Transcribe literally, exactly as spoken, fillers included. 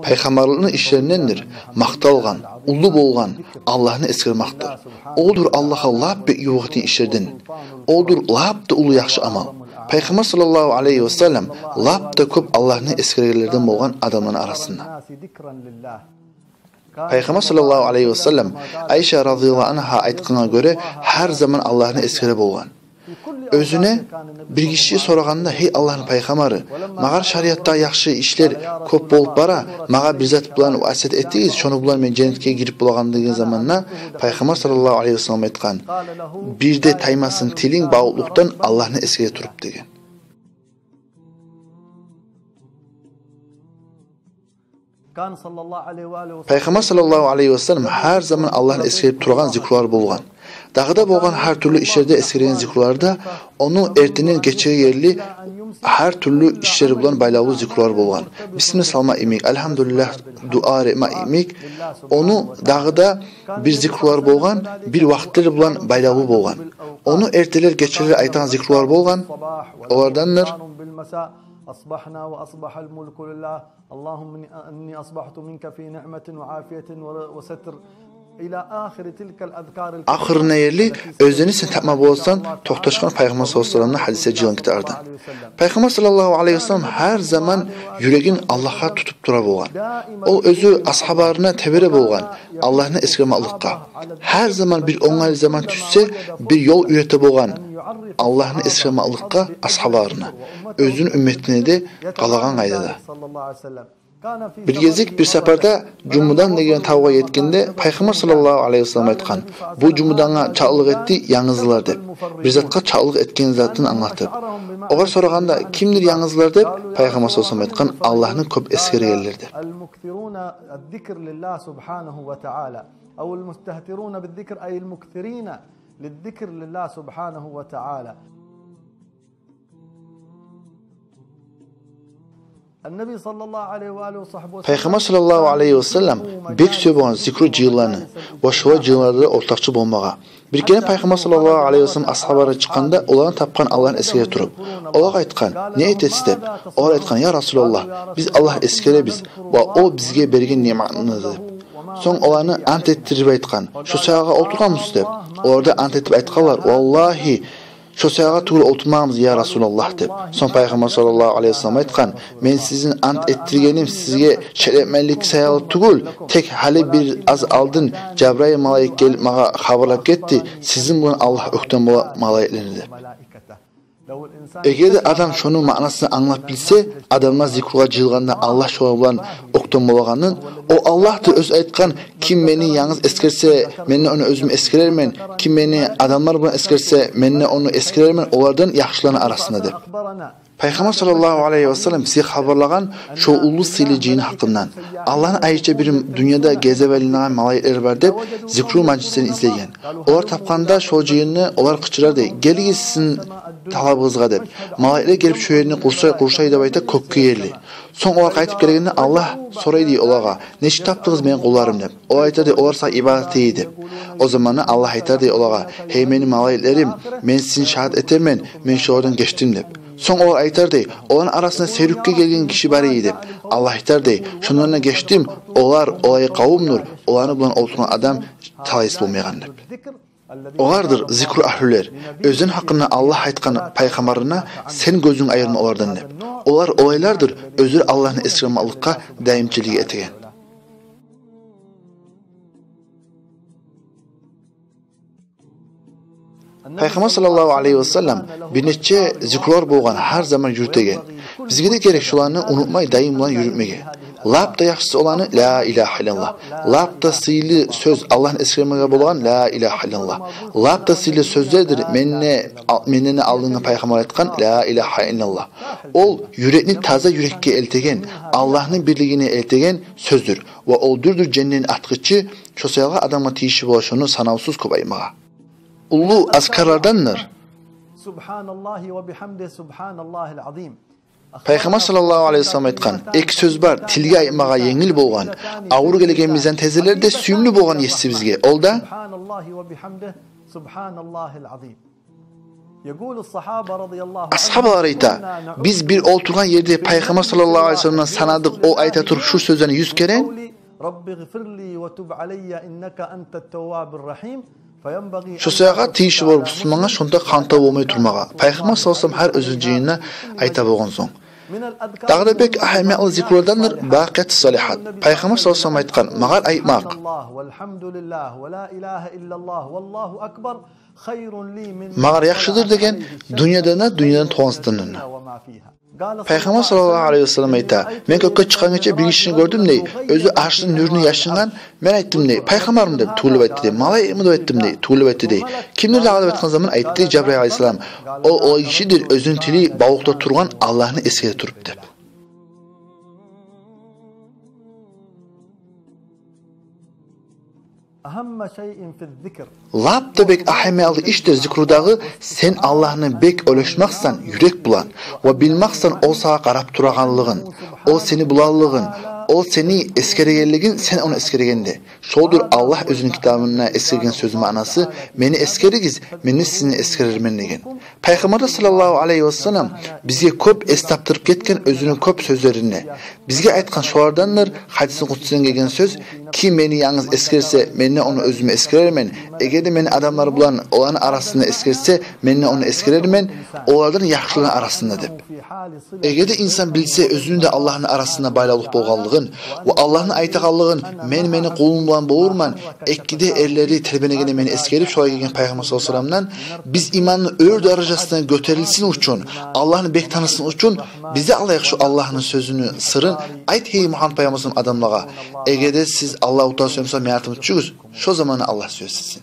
Пайхаммарлыкъны ишлериндендир макъталгъан, уллу болгъан Аллагьны эсгермакъдыр. Олдур Аллагьгъа лап бек ювукъ этеген ишлерден. Олдур лап да уллу яхшы амал. Пайхаммар саллаллагьу алайгьи васаллам лап да кёп Аллагьны эсгергенлерден болгъан адамланы арасында. Пайхаммар саллаллагьу алайгьи васаллам Айша разияллагьу анга айтгъангъа гёре, гьар заман Аллагьны эсгере болгъан. Оьзюне бир гиши сорагъанда: «Гьей Аллагьны пайхаммары, магъар шариатда яхшы ишлер кёп болуп бара, магъа бир зат булан васият этигиз, шону булан мен женнетге гирип болагъан», — деген заманда Пайхаммар саллаллагьу алайгьи васаллам айтгъан: «Бир де таймасын тилинг бавукълукъдан Аллагьны эсгере туруп», — деген. Пайхаммар саллаллагьу алайгьи васаллам гьар заман Аллагьны эсгерип турагъан зикрулар болгъан. Дагъы да болгъан гьар тюрлю ишлерде эсгерген зикрулар да, ону эртенден гечеге ерли гьар тюрлю ишлер булан байлавлу зикрулар болгъан. Бисмиллагь салма йимик, альгьамдулиллагь дуа этме йимик, ону дагъы да бир зикрулар болгъан, бир вакътилер булан байлавлу болгъан. Ону эртелер, гечелер айтагъан зикрулар болгъан. Олардандыр: اللهم إني أصبحت منك في نعمة وعافية وستر إلى آخر تلك الأذكار. Ахырына ерли оьзлени сен тапма боласан токъташгъан Пайхаммар саллаллагьу алайгьи васалламны гьадислери жыйылгъан китаплардан. Пайхаммар саллаллагьу алайгьи васаллам гьар заман юрегин Аллагьгъа тутуп тура болгъан. Ол оьзю асгьабаларына тебере болгъан Аллагьны эсгермакълыкъгъа. Гьар заман бир онгайлы заман тюшсе, бир ёл уьйрете болгъан Аллагьны эсгермакълыкъгъа асгьабаларына, оьзюню умметине де къалагъан къайдада. Бир гезик бир сапарда Жумудан деген тавгъа етгенде, Пайхаммар саллаллагьу алайгьи васаллам айтгъан: «Бу Жумудангъа чакълыкъ этди янгызлар», — деп, бир затгъа чакълыкъ этген затын англатып. Огъар сорагъанда: «Кимдир янгызлар?» — деп, Пайхаммар саллаллагьу алайгьи васаллам айтгъан: «Аллагьны кёп эсгергенлер», — деп. المكثرون الذكر لله سبحانه وتعالى، أو المستهترون بالذكر، أي المكثرين للذكر لله سبحانه وتعالى. Пайхаммар саллаллагьу алайгьи васаллам бек сюе болгъан зикру жыйынланы ва шолай жыйынларда ортакъчы болмагъа. Бир керен Пайхаммар саллаллагьу алайгьи васаллам асгьабалары чыкъгъанда, оланы тапгъан Аллагьны эсгере туруп. Олагъа айтгъан: «Не этесиз?» — деп. Олар айтгъан: «Я Расулаллагь, биз Аллагьны эсгеребиз ва о бизге берген ниъматны», — деп. Сонг оланы ант этдирип айтгъан: «Шо саягъа олтургъанмысыз?» — деп. Олар да ант этип айтгъанлар: «Валлагьи, шо саягъа тюгюл олтурмагъанбыз, я Расулаллагь», — деп. Сонг Пайхаммар саллаллагьу алайгьи васаллам айтгъан: «Мен сизин ант этдиргеним сизге шек этмеклик саялы тюгюл, тек гьали бир аз алдын Жабрайыл малайик гелип магъа хабарлап гетди, сизин булан Аллагь оьктем бола малайиклерине», — деп. Эгер де адам шону маънасын англап билсе, адамлар зикругъа жыйылгъанда Аллагь шолар булан оьктем болагъанын, о Аллагь да оьзю айтгъан: «Ким мени янгыз эсгерсе, мен де ону оьзюм эсгерермен, ким мени адамлар булан эсгерсе, мен де ону эсгерермен олардан яхшыланы арасында», — деп. Пайхаммар саллаллагьу алайгьи васаллам бизге хабарлагъан шо уллу сыйлы жыйын гьакъындан. Аллагьны айрыча бир дюньяда гезип айланагъан малайиклер бар деп, зикру мажлислерин излеген. Олар тапгъанда шо жыйынны, олар къычырар дей: «Гелигиз сизин талабыгъызгъа», — деп. Малайиклер гелип шо ерни къуршай-къуршай деп айта, кёкге ерли. Сонг олар къайтып гелгенде Аллагь сорай дей олагъа: «Нечик тапдыгъыз мени къулларым?» — деп. Олар айтар дей: «Олар сагъа ибадат эте», — деп. О заманда Аллагь айтар дей олагъа: «Гьей мени малайиклерим, мен сизин шагьат этермен, мен шолардан гечдим», — деп. Сонг олар айтар дей: «Оланы арасында сюрюкге гелген гиши бар эди», — деп. Аллагь айтар дей: «Шондан да гечдим, олар олай къавумдур, оланы булан олтургъан адам талайсыз болмайгъан», — деп. Олардыр зикру агьлюлер, оьзлени гьакъында Аллагь айтгъан Пайхаммарына: «Сен гёзюнг айырма олардан», — деп. Олар олайлардыр, оьзлер Аллагьны эсгермакълыкъгъа даимчилик этеген. Пайхаммар саллаллагьу алайгьи васаллам бир нече зикрулар болгъан, гьар заман юрютеген. Бизге де герек шоланы унутмай, даим булан юрютмеге. Лап да яхшысы оланы ла илагьа иллаллагь. Лап да сыйлы сёз, Аллагьны эсгермеге болагъан ла илагьа иллаллагь. Лап да сыйлы сёзлердир менден, менден алдынгъы пайхаммар айтгъан ла илагьа иллаллагь. Ол юрекни таза юрекге элтеген, Аллагьны бирлигине элтеген сёздюр. Ва ол дюрдюр женнетни ачгъычы, шо саялы адамгъа тийишли бола шону санавсуз кёп айтмагъа. Уллу азкарлардандыр. سبحان الله وبحمده، سبحان الله العظيم. Пайхаммар саллаллагьу алайгьи васаллам айтгъан: «Эки сёз бар, тилге айтмагъа енгил болгъан, авур гелген мизан тезелерде сюйюмлю болгъан Есибизге. Ол да سبحان الله وبحمده، سبحان الله العظيم». يقول الصحابة رضي الله عنهم: Асгьабалар айта: كنا نعد «Биз бир олтургъан ерде Пайхаммар саллаллагьу алайгьи ва салламдан санадыкъ, о айта туруп шу сёзлени юз керен: رب اغفر لي وتب علي إنك أنت التواب الرحيم». Шо саягъа тийишли болур бусурмангъа шонда къантав болмай турмагъа. Пайхаммар саллаллагьу алайгьи ва саллам гьар оьзюню жыйынына айта болгъан сонг. Дагъы да бек агьамиятлы зикрулардандыр бакъияту салигьат. Пайхаммар саллаллагьу алайгьи ва саллам айтгъан: «Магъар айтмакъ, магъар яхшыдыр деген, дюньядан да, дюньядан толгъан затдан да». Пайхаммар саллаллагьу алайгьи ва саллам айта: «Мен кёкге чыкъгъан гече бир гишини гёрдюм, – дей, – оьзю аршны нюрюне яшынгъан. Мен айтдым, – дей, – Пайхаммармы?» – деп, тюгюл деп айтды, дей. «Малайикми?» – деп айтдым, дей. «Тюгюл деп айтды», – дей. «Кимдир дагъы?» – деп айтгъан заман айтды, дей, Жабраил алайгьиссалам: «Ол, ол гишидир, оьзюню тили бавукъда тургъан Аллагьны эсгере туруп», – деп. أهم شيء في الذكر. Лап да бек агьамиятлы ишдир зикрудагъы, сен Аллагьны бек ойлашмакъсан юрек булан, ва билмакъсан Ол сагъа къарап турагъанлыгъын, Ол сени булаллыгъын, Ол сени эсгерегенлигин, сен Ону эсгерегенде. Шолдур Аллагь Оьзюню китабында эсгерген сёз маънасы: «Мени эсгеригиз, Мен де сизин эсгерермен», – деген. Пайхаммар да саллаллагьу алайгьи ва саллам бизге кёп эс тапдырып гетген оьзюню кёп сёзлеринде. Бизге айтгъан шолардандыр гьадиси къудсиден гелген сёз: «Ким Мени янгыз эсгерсе, Мен де ону оьзюме эсгерермен. Эгер де Мени адамлар булан оланы арасында эсгерсе, Мен де ону эсгерермен олардан яхшыланы арасында», – деп. Эгер де инсан билсе оьзюню де Аллагьны арасында байлавлукъ болгъанлыгъын ва Аллагьны айтагъанлыгъын: «Мен Мени къулум булан болурман, экиде эрлери тербенегенде мени эсгерип», – шолай гелген Пайхаммар саллаллагьу алайгьи ва салламдан. Биз иманны оьр даражасына гётерилсин учун, Аллагьны бек танысын учун, биз де алайыкъ шу Аллагьны сёзюню сырын: «Айт, гьей Мугьаммад пайхаммар саллаллагьу алайгьи ва саллам, адамлагъа: „Эгер де сиз Аллагьу Таала сюе бусагъыз, мени артыма тюшюгюз“, шо заманда Аллагь сюе сизин».